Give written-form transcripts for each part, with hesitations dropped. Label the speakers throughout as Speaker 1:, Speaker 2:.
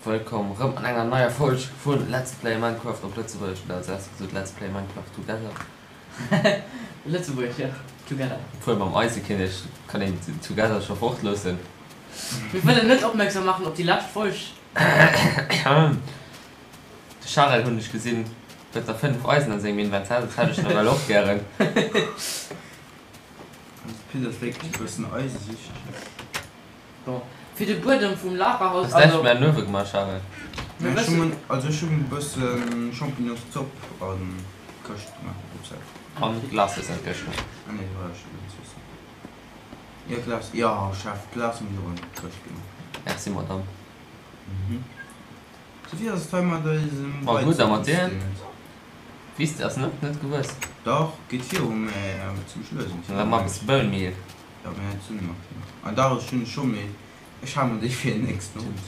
Speaker 1: Wëllkomm rëm an enger neier Folg vun Let's Play Minecraft op Lëtzebuergesch, oder als erstes gesot Let's Play Minecraft Together.
Speaker 2: Lëtzebuergesch, jo, Together.
Speaker 1: Obwuel mam Eisekinnek kann een Together scho fortloossen.
Speaker 2: Mir wëllen net opmierksam maachen op déi lescht Folg.
Speaker 1: De Charel hunn ech gesinn, huet der 5 Eisen an sengem Inventar, dat hätt ech nawell och gären.
Speaker 3: Also Pit ass wierklech e bëssen eisesüchteg.
Speaker 2: Bon, fir de Buedem vum Lagerhaus,
Speaker 1: Hues näischt
Speaker 2: also.
Speaker 1: méi an den Uewe gemaach, Charel?
Speaker 2: Mir
Speaker 3: Ech
Speaker 2: wëssen.
Speaker 3: hunn, also ech hunn e bësse Champignonszopp an d'Këscht gemaach, upsala.
Speaker 1: An Glacis an d'Këscht gemaach.
Speaker 3: Ah nee, war ech net sicher. Jo, Glas, jo Chef, Glas hunn ech och an d'Këscht gemaach.
Speaker 1: Merci, Madame.
Speaker 3: Mhm. Sou wéi ass et hei mat eisem
Speaker 1: Ma gutt, a mat dir?
Speaker 3: Weizensystemet?
Speaker 1: Wiisst ass net net gewuess.
Speaker 3: Dach, geet viru, mä awer zimmlech lues un.
Speaker 1: Da mach e bësse Bone Meal.
Speaker 3: Jo, mä dat sinn nach vill. An dach, ech hunn scho, mee ech hale mer déi fir den nächsten Owend.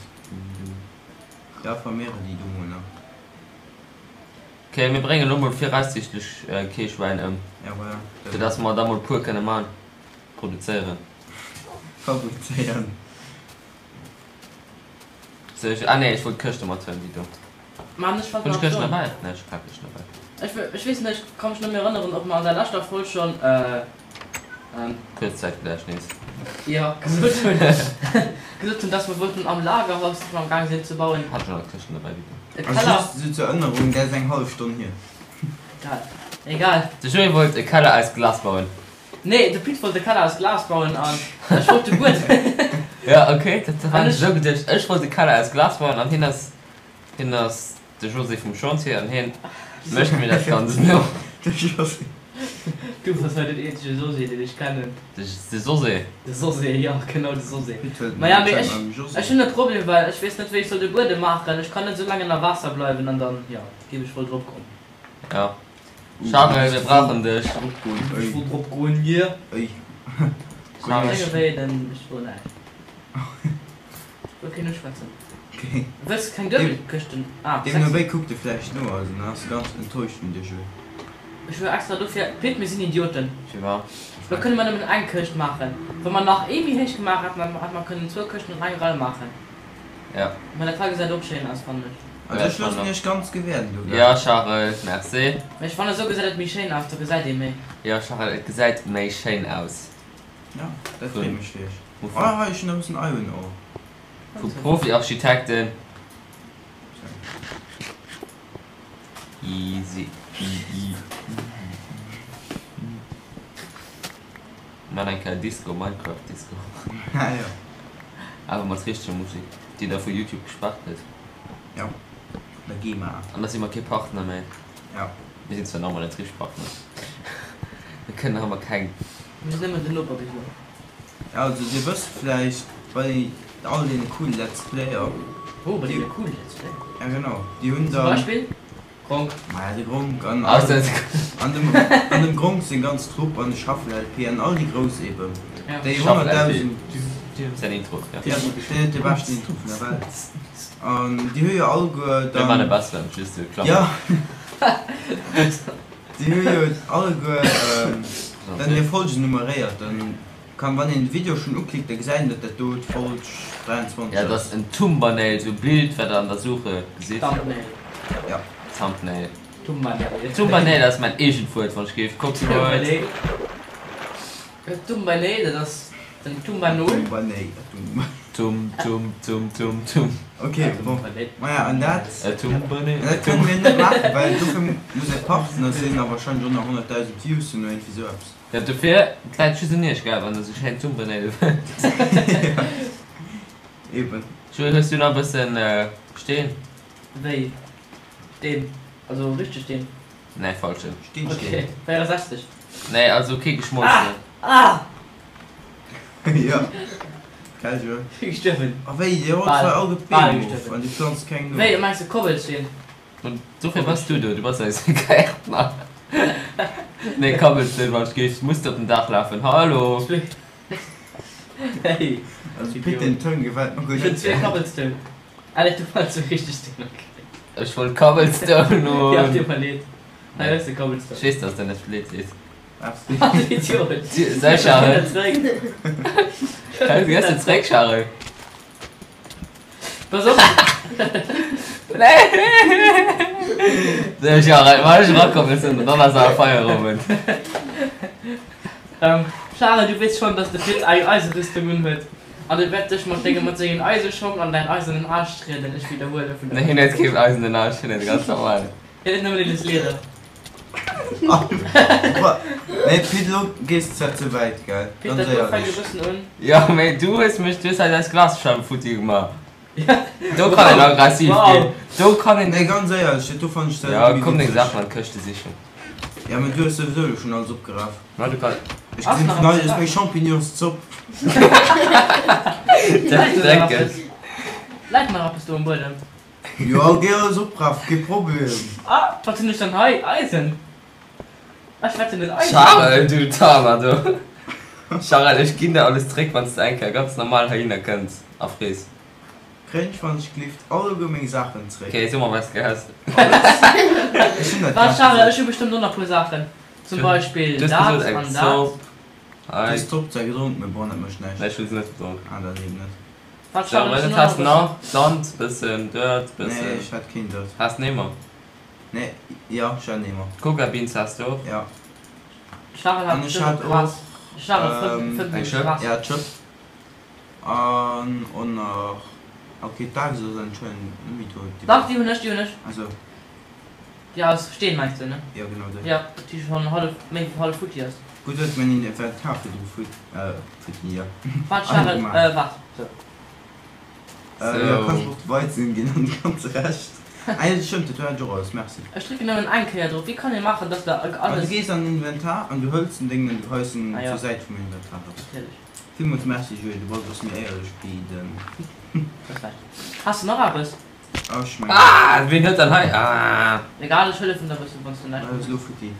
Speaker 3: Da vermeere déi do mol nach.
Speaker 1: Ok, mir bréngen elo mol viraussiichtlech kee Schwäin ëm,
Speaker 3: Ja, voilà.
Speaker 1: fir dass mer da mol puer kënne man, produzéieren.
Speaker 3: Fabrizéieren.
Speaker 1: Sou, ech, ah nee, ech wollt d'Këschte mat huelen, déi do.
Speaker 2: Mann, ech wollt
Speaker 1: Hunn ech
Speaker 2: nach
Speaker 1: Këschten
Speaker 2: soen.
Speaker 1: derbäi? Nee, ech hu keng Këschten derbäi.
Speaker 2: Ech, ech weess net, ech ka mech net méi erënneren, ob mer an der leschter Folg schonn, ähm.
Speaker 1: Kuerzzäitgedächtnis.
Speaker 2: Jo, gesot hunn, gesot hunn, dass mer wollten am Lagerhaus, dat mer am gaang sinn ze bauen.
Speaker 1: Hat ech nach Këschten derbäi, wéi do.
Speaker 2: E
Speaker 3: Also
Speaker 2: Keller.
Speaker 3: just esou zur Ërnnerung, dat ass eng hallef Stonn hier.
Speaker 2: Egal, egal.
Speaker 1: De Joé wollt e Keller aus Glas bauen.
Speaker 2: Nee, de Pit wollt e Keller aus Glas bauen an ech wollt de Buedem.
Speaker 1: Jo, ok, dat hat
Speaker 2: An
Speaker 1: ech
Speaker 2: ech.
Speaker 1: esou geduecht. Ech wollt e Keller aus Glas bauen an hien ass, hien ass de José vum Chantier an hien mécht mir dat Ganzt no.
Speaker 3: De José.
Speaker 2: Du bass hei den eenzege José, deen ech kennen.
Speaker 1: De, de José.
Speaker 2: De José, jo, genau, de José.
Speaker 3: Pit huet
Speaker 2: Maja,
Speaker 3: en
Speaker 2: mee
Speaker 3: Chat
Speaker 2: ech,
Speaker 3: mam José.
Speaker 2: ech hunn e Problem, well ech weess net, wéi ech soll de Buedem maachen. Ech kann net esou laang ënner Waasser bleiwen an dann, jo, géif ech voll drop goen.
Speaker 1: Jo. Charel, mir brauchen dech.
Speaker 2: Ech wollt drop goen, yeah.
Speaker 1: Charel.
Speaker 2: Wéi den, ech soen näischt. Ech wëll keen uschwätzen. Wëlls de keng Duebelkëschten? Ah,
Speaker 3: Deemno wéi kuckt e vläicht no, also dann ass e ganz enttäuscht vun dir, Joé.
Speaker 2: Ech wor extra dofir. Pit, mir sinn Idioten.
Speaker 1: Firwat?
Speaker 2: Lo kënne mer nëmmen eng Këscht maachen. Wa mer nach ee méi héich gemaach hätten, dann hätte mer kënnen zwou Këschten an eng Rei maachen.
Speaker 1: Ja.
Speaker 2: Mä dat hei gesäit och schéin aus, fannen ech.
Speaker 3: Also ech loossen iech ganz gewähren do, gell?
Speaker 1: Ja Charel, merci.
Speaker 2: Mä ech fannen esou gesäit et méi schéin aus, do gesäit ee méi.
Speaker 1: Jo Charel, et gesäit méi schéin aus.
Speaker 3: Ja, dat freet mech fir iech. Oh hei, ech hunn e bëssen Iron Ore.
Speaker 1: Vu Profi-Architekten. Easy. Maan eng Kéier Disco, Minecraft Disco.
Speaker 3: Ah jo.
Speaker 1: Awer mat richteger Musek, déi da vu Youtube gespaart gëtt.
Speaker 3: Jo, der GEMA.
Speaker 1: An da si mer kee Partner méi.
Speaker 3: Jo.
Speaker 1: Mir sinn zwar nach ëmmer net richteg Partner. Mir kënnen nach ëmmer keng.
Speaker 2: Mir sinn nëmmen den Noper bis elo.
Speaker 3: Ja, also dir wësst vläicht, bei all deene coole Let's Player.
Speaker 2: Oh, bei deene coole Let's Player.
Speaker 3: Ja genau, déi hunn
Speaker 2: Zum
Speaker 3: dann.
Speaker 2: Beispill? Gronkh.
Speaker 3: Maja, de Gronkh an all, an dem, an dem Gronkh seng ganz Trupp an de Shuffle LP an all déi grouss eben, déi 100.000.
Speaker 1: Säin Intro, ja.
Speaker 3: Deen huet de beschten Intro vun der Welt. An déi hu jo alleguer
Speaker 1: Mir waren e
Speaker 3: dann.
Speaker 1: besseren, just de Klammer.
Speaker 3: Ja. Déi hu jo alleguer dann hir Folgen nummeréiert. Dann Kann wann een de Video schon uklickt da gesäit een dat dat do d'Folg 23
Speaker 1: Ja, dat
Speaker 3: ass.
Speaker 1: ass en Tumbernail, sou Bild wat der an der Suche gesitt.
Speaker 2: Thumbnail.
Speaker 3: Ja.
Speaker 1: Thumbnail.
Speaker 2: Tumbernail.
Speaker 1: Tumbernail ass mäin eegent Wuert, wann ech géif. Copyright.
Speaker 2: Tumbernail, dat ass den Tumbanol.
Speaker 3: Tumbernail.
Speaker 1: Tum tum tum tum tum.
Speaker 3: Ok, bon. Maja, an dat.
Speaker 1: E Tumbernail.
Speaker 3: An dat kënne mir net maachen, well dofir muss e Partner sinn a wahrscheinlech och nach 100.000 Views hunn oder iergendwéi sou eppes.
Speaker 1: Ja dofir, et läit just un iech gell, wann der sou schéin Thumbnail wëllt.
Speaker 3: Eben.
Speaker 1: Joé, hues du nach e bëssen Steen?
Speaker 2: Wéi Steen? Also richteg Steen?
Speaker 1: Nee, falschen.
Speaker 3: Steen, Steen.
Speaker 2: Ok, 64.
Speaker 1: Nee, also kee geschmolzenen.
Speaker 2: Ah! Ah!
Speaker 3: Jo, gell Joé?
Speaker 2: Ech si gestuerwen.
Speaker 3: A wéi, dir rollt zwar all d'Beem of an dir planzt keng no.
Speaker 2: Wéi, mengs de Kobbelsteen?
Speaker 1: Dofir bass du do, du bass eise Gäertner. Nee, kabbels net, wann ech géif, muss de op den Daach lafen. Hallo!
Speaker 2: Hey!
Speaker 3: Also Pit, den Toun gefält mer guer
Speaker 2: Ech hunn
Speaker 3: net.
Speaker 2: zwee Cobblestone. Ah nee, du wollts jo richteg Steen, ok.
Speaker 1: Ech wollt Cobblestone hunn.
Speaker 2: Jo, tut mer leed. Hei hues de Cobblestone.
Speaker 1: Ech weess, dass der net leed sees.
Speaker 3: Merci.
Speaker 2: Ah, du Idiot!
Speaker 1: Säi Charel.
Speaker 2: Zréck!
Speaker 1: Gëss de zréck, Charel?
Speaker 2: Pass op!
Speaker 1: Nee! Wa ech erakommen sinn, dann ass awer Feierowend.
Speaker 2: Charel, du weess schonn, dass de Pit eng Eiserüstung unhuet an e wäert dech mat dengem mat sengen Eiseschong an däin eisernen Aarsch trieden. Ech widderhuele vun der.
Speaker 1: Nee, hien huet keen eisernen Aarsch, hien huet e ganz normalen.
Speaker 2: Hien huet nëmmen deeles Lieder.
Speaker 3: Nee Pit, lo gees de zwar ze wäit, gell?
Speaker 2: Pit, dat do fänkt e bëssen un.
Speaker 1: Jo, mee du hues mech, du hues eis eis Glasscheiwe futti gemaach. Do kann een aggressiv ginn. Do kann een.
Speaker 3: Nee, ganz éierlech, dat do fannen ech zwar
Speaker 1: Ja,
Speaker 3: net méi
Speaker 1: komm deng
Speaker 3: witzeg.
Speaker 1: Saachen an d'Këschte sichen.
Speaker 3: Ja, mee du hues souwisou elo schonn alles opgeraf.
Speaker 1: Ma du kann.
Speaker 3: Ech
Speaker 2: Ass
Speaker 3: gesinn
Speaker 2: nach
Speaker 3: vun hei
Speaker 2: eppes
Speaker 3: just
Speaker 2: dobäi?
Speaker 3: meng Champignonszopp.
Speaker 1: Dat
Speaker 2: Läit do nach
Speaker 1: drécken.
Speaker 2: eppes? Läit nach eppes do um Buedem?
Speaker 3: Jo, géi alles oprafen, kee Problem.
Speaker 2: Ah, wat hunn ech dann hei? Eisen? Ech wetten net Eisen.
Speaker 1: Charel, du Tamer, du. Charel, ech ginn der alles zréck, wann s de eng Kéier ganz normal heihinner kënns a frees.
Speaker 3: Kréien ech wann ech gelift alleguer meng Saachen zréck?
Speaker 1: Okay, so mer wat s de häss.
Speaker 3: Alles? Ech hunn dat
Speaker 2: Waart
Speaker 3: grad
Speaker 2: Charel,
Speaker 3: gesot.
Speaker 2: ech hu bestëmmt och nach puer Saachen. Zum Beispill
Speaker 1: Du hues
Speaker 2: dat
Speaker 1: gesot eng
Speaker 2: an dat.
Speaker 1: Zopp,
Speaker 3: Du
Speaker 1: hei.
Speaker 3: hues d'Zopp zwar gedronk, mee bon, dat mécht näischt.
Speaker 1: Nee, ech hu se net gedronk.
Speaker 3: Ah, dann eben net.
Speaker 2: Waart
Speaker 1: So,
Speaker 2: Charel, ech
Speaker 1: wat
Speaker 2: hunn och
Speaker 1: has
Speaker 2: nach e
Speaker 1: nach?
Speaker 2: bëssen.
Speaker 1: Sand, bëssen Dirt,
Speaker 3: Nee,
Speaker 1: bëssen.
Speaker 3: ech hat keen Dirt.
Speaker 1: Has Neemer?
Speaker 3: Nee, jo, ech hat Neemer.
Speaker 1: Coca Beans has de och?
Speaker 3: Jo.
Speaker 2: Charel hat
Speaker 3: An ech
Speaker 2: bestëmmt
Speaker 3: hat
Speaker 2: och Gras.
Speaker 3: och,
Speaker 2: Charel fënnt
Speaker 3: ähm,
Speaker 2: fënnt
Speaker 1: Eng
Speaker 2: nämlech
Speaker 1: Schëpp?
Speaker 2: Gras.
Speaker 3: Ja, d'Schëpp. An och nach, ok, d'Axt ass anscheinend net méi do.
Speaker 2: Dach, déi hunn ech, déi hunn ech.
Speaker 3: Ah sou.
Speaker 2: Déi aus Steen mengs de, ne?
Speaker 3: Jo, genau déi.
Speaker 2: Jo, déi schonn hallef, méi wéi hallef futti ass.
Speaker 3: Gutt, datt mäin Inventar virdru fut, äh, futti, jo.
Speaker 2: Waart, Charel,
Speaker 3: Angemaach.
Speaker 2: äh, waart, sou.
Speaker 3: Äh, jo,
Speaker 1: Sou.
Speaker 3: kanns mer och de Weizen ginn an de ganze Rescht. Ah jo, dat stëmmt, dat hat ech och alles, merci.
Speaker 2: Ech drécken nëmmen eng Kéier drop. Wéi kann ee maachen, dass der
Speaker 3: Ah, du
Speaker 2: alles.
Speaker 3: gees an den Inventar an du hëls den Déngen an du geheis en
Speaker 2: Ah jo.
Speaker 3: zur Säit vum Inventar eraus.
Speaker 2: Natierlech.
Speaker 3: Villmools merci Joé, du bass e bësse méi éierlech wéi den.
Speaker 2: Perfekt. Has de nach eppes?
Speaker 3: Ah, ech mengen.
Speaker 1: Ah, ween huet dann hei, ah.
Speaker 2: Egal, ech hëllefen der bëssen, wanns de näischt
Speaker 3: Alles
Speaker 2: hues.
Speaker 3: elo futti.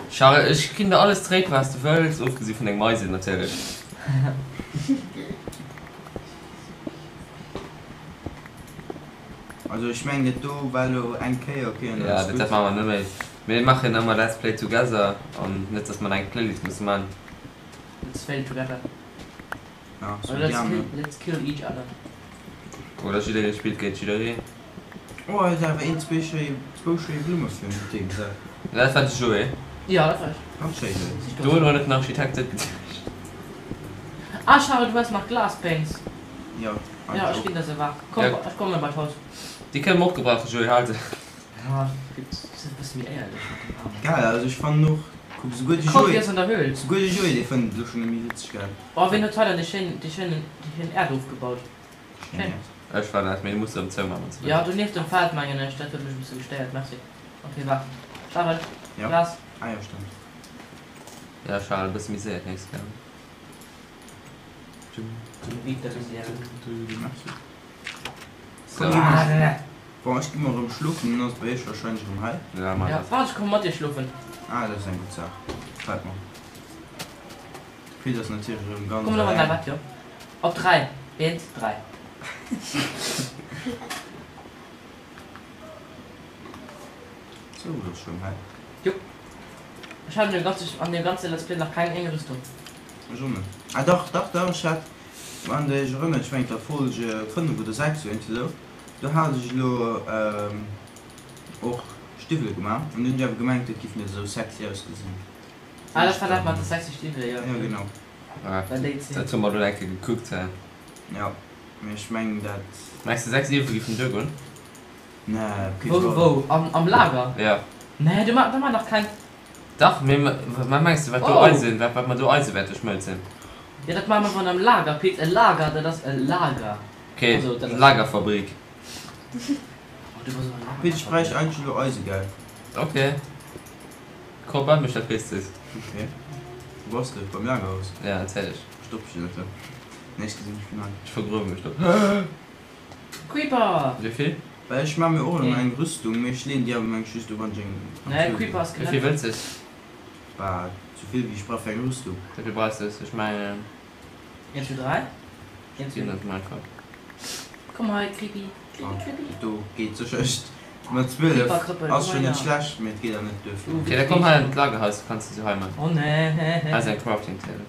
Speaker 1: Charel, ech ginn der alles zréck wat s de wëlls, ofgesi vun dengem Eisen natierlech.
Speaker 3: Also ech mengen dat do war elo eng Kéier ok an dann
Speaker 1: Ja,
Speaker 3: ass
Speaker 1: dat dat
Speaker 3: gutt.
Speaker 1: maache mer net méi. Mir maachen ëmmer Let's Play Together an net dass mer eng Playlist musse man.
Speaker 2: Let's fail together.
Speaker 3: Ja,
Speaker 2: Oder
Speaker 3: sou
Speaker 2: let's
Speaker 3: gerne.
Speaker 2: kill, let's kill each other.
Speaker 1: Oder jidderee spillt géint jiddereen.
Speaker 3: Oh, hei ass awer een, zwee schéi, zwou schéi Blumme fir den Thé gesat.
Speaker 1: Dat war de Joé.
Speaker 2: Ja, dat war ech.
Speaker 3: Ganz schéi, Joé.
Speaker 1: Dorun huet den Architekt net geduecht.
Speaker 2: Ah, Charel, du hues nach Glass Panes.
Speaker 3: Ja,
Speaker 2: Ja, ech ginn der se. Waart, komm,
Speaker 1: Ja.
Speaker 2: ech komme bei d'Haus.
Speaker 1: Déi kënne mer och gebrauchen, Joé, hal se.
Speaker 2: Ja, gëtt e bësse méi éierlech mat dem Arno.
Speaker 3: Geil, also ech fannen och, kuck, souguer de
Speaker 2: Kommt,
Speaker 3: Joé,
Speaker 2: dir ass an der Höhl.
Speaker 3: souguer de Joé, dee fënnt et elo schonn net méi witzeg, gell?
Speaker 2: Oh, ween huet hei dann dee schéinen, dee schéinen, déi schéin Äerd ofgebaut?
Speaker 3: Schéin Äerd.
Speaker 1: Ech war dat, mee du muss se erëm zoumaachen, wann s de
Speaker 2: Ja,
Speaker 1: wëlls.
Speaker 2: do nieft dem Feld, mengen ech. Dat huet mech e bësse gestéiert. Merci. Ok, waart. Charel,
Speaker 3: Ja.
Speaker 2: Glas.
Speaker 3: Ah jo, stemmt.
Speaker 1: Ja, Charel, e bësse méi séier d'nächst Kéier.
Speaker 3: Merci.
Speaker 1: So.
Speaker 3: Komm, gi mer. Bon, ech gi mol erëm schlofen, dann ass et bei iech wahrscheinlech erëm hell.
Speaker 1: Ja, mach
Speaker 2: Ja,
Speaker 1: dat.
Speaker 2: waart, ech komme mat dir schlofen.
Speaker 3: Ah, dat ass eng gutt Saach. Gefält mer. De Pit ass natierlech erëm ganz
Speaker 2: Komm elo an däi
Speaker 3: eleng.
Speaker 2: Bett, jo? Op 3, eent, 3.
Speaker 3: Sou, et ass scho erëm hell.
Speaker 2: Jupp. Ech hat an deem ganze, an deem ganze Let's Play nach keng eng Rüstung.
Speaker 3: Ech och net. Ah dach, dach, dach, ech hat, wann der iech erënnert, ech mengen et war Folge 5 oder 6 oder iergendwéi esou, do hat ech elo och Stiwwele gemaach an du hunn ech awer gemengt, dat giff net esou sexy ausgesinn.
Speaker 2: Ah, dat war dat mat de sexy Stiwwele, jo.
Speaker 3: Jo, genau.
Speaker 2: War déi Zeen.
Speaker 1: Dat hu mer elo eng Kéier gekuckt, hä?
Speaker 3: Jo, mee ech mengen dat.
Speaker 1: Mengs de 6 Iwwe giffen duergoen?
Speaker 3: Nee, op kee
Speaker 2: Wou,
Speaker 3: Fall.
Speaker 2: wou? Am, am Lager?
Speaker 1: Jo.
Speaker 2: Nee, do ma, do ma nach keng.
Speaker 1: Dach, mee wat mengs de wat do
Speaker 2: Oh!
Speaker 1: Eisen, wat wat mer do Eise wäerte schmëlzen?
Speaker 2: Jo, dat maache mer wann am Lager, Pit. E Lager, dat ass e Lager.
Speaker 1: Ok,
Speaker 2: Also, dat ass.
Speaker 1: Lagerfabrik.
Speaker 2: Oh, du bass och e
Speaker 3: Pit, ech bräicht
Speaker 2: Lagerfabrik.
Speaker 3: eigentlech elo Eise, gell?
Speaker 1: Ok. Komm bei mech, dat weess de.
Speaker 3: Ok. Wou bass de? Beim Lagerhaus?
Speaker 1: Ja, natierlech.
Speaker 3: Verstopp dech net, hä? Nee, ech gesinn dech vun hei.
Speaker 1: Ech vergruewe mech do.
Speaker 2: Creeper!
Speaker 1: Wéi vill?
Speaker 3: Well ech maan mir och elo
Speaker 2: Een.
Speaker 3: eng Rüstung, mee ech leen déi awer mengen just u wann ech eng
Speaker 2: Nee,
Speaker 3: Aktion
Speaker 2: Creeper
Speaker 3: hunn.
Speaker 2: ass
Speaker 1: Wéi vill
Speaker 2: gelett.
Speaker 1: wëlls de?
Speaker 3: Bah, souvill wéi ech brauch fir eng Rüstung.
Speaker 1: Wéi vill brauchs de? Ech mengen.
Speaker 2: Eent, zwou, dräi. Eent,
Speaker 1: Ginn
Speaker 2: zwou.
Speaker 1: dat mol einfach.
Speaker 2: Komm hei, Creepy. Creepy,
Speaker 3: An
Speaker 2: Creepy.
Speaker 3: do geet sécher echt mat 12
Speaker 2: Creeper krëppel,
Speaker 3: ass
Speaker 2: komm
Speaker 3: schon
Speaker 2: hei
Speaker 3: net
Speaker 2: her.
Speaker 3: schlecht, mee et geet awer net duer fir.
Speaker 2: Du
Speaker 1: Ok, da komm hei an d'Lagerhaus, kanns de se hei man.
Speaker 2: Oh nee.
Speaker 1: Hei ass eng Crafting Table.